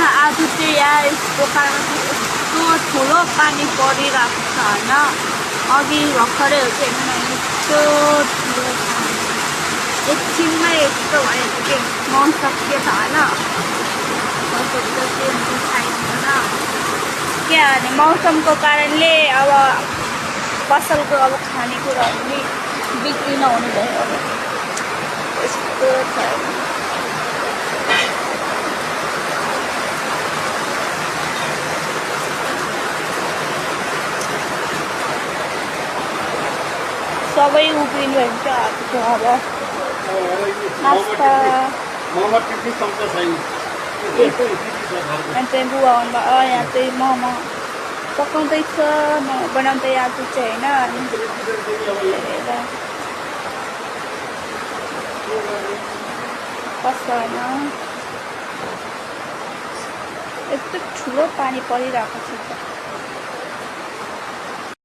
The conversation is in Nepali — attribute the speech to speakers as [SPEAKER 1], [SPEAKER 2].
[SPEAKER 1] आज चाहिँ यहाँ यस्तो कारण यस्तो ठुलो पानी परिरहेको छ होइन अघि भर्खरै हो कि होइन यस्तो ठुलो पानी एकछिनमै यस्तो भयो कि नसक्यो त होइन छैन के भने मौसमको कारणले अब फसलको अब खानेकुराहरू पनि बिक्री नहुने भयो अब यस्तो छ सबै उब्रिनु हुन्छ आएको अब नास्ता अनि चाहिँ बुवा आउनुभयो यहाँ चाहिँ मोमो पकाउँदैछ म बनाउँदै आएको चाहिँ होइन कस्तो होइन यस्तो ठुलो पानी परिरहेको छ